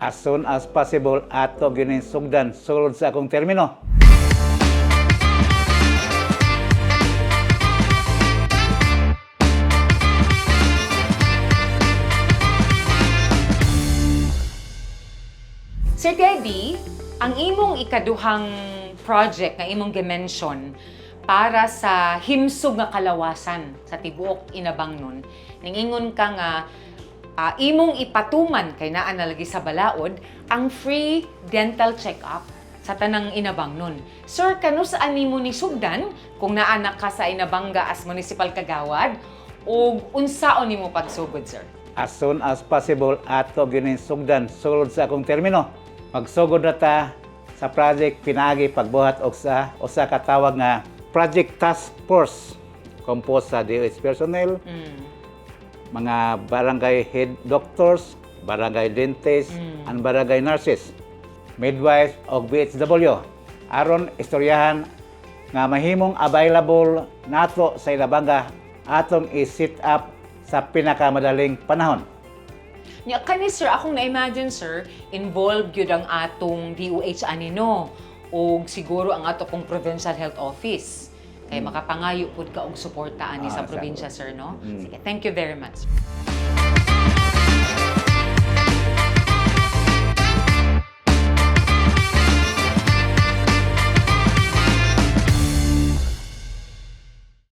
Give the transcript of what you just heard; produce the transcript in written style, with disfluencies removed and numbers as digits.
As soon as possible, ato gyud sugdan sulod sa akong termino. Sir Teddy, ang imong ikaduhang project nga imong gimension para sa himsog nga kalawasan sa tibuok Inabangnon, ningingon ka nga imong ipatuman kay naa na lagi sa balaod ang free dental check-up sa tanang Inabangnon. Sir, kanus-a nimo ni sugdan kung naa na ka sa Inabanga as municipal kagawad ug unsaon nimo pagsugod, sir? As soon as possible, ato gyud sugdan sulod sa akong termino. Magsugod na ta sa project pinaagi pagbuhat og sa usa ka tawag nga Project Task Force composed sa DOH personnel, mga barangay head doctors, barangay dentists, and barangay nurses, midwives og BHW aron istoryahan nga mahimong available nato sa Inabanga, atong i-set up sa pinakamadaling panahon. Nya kani, sir, akong na-imagine, sir, involved gyud ang atong DOH ani, no, ug siguro ang ato pong Provincial Health Office. Kay makapangayo pud ka og suporta ani sa probinsya, sir, no? Sige, thank you very much.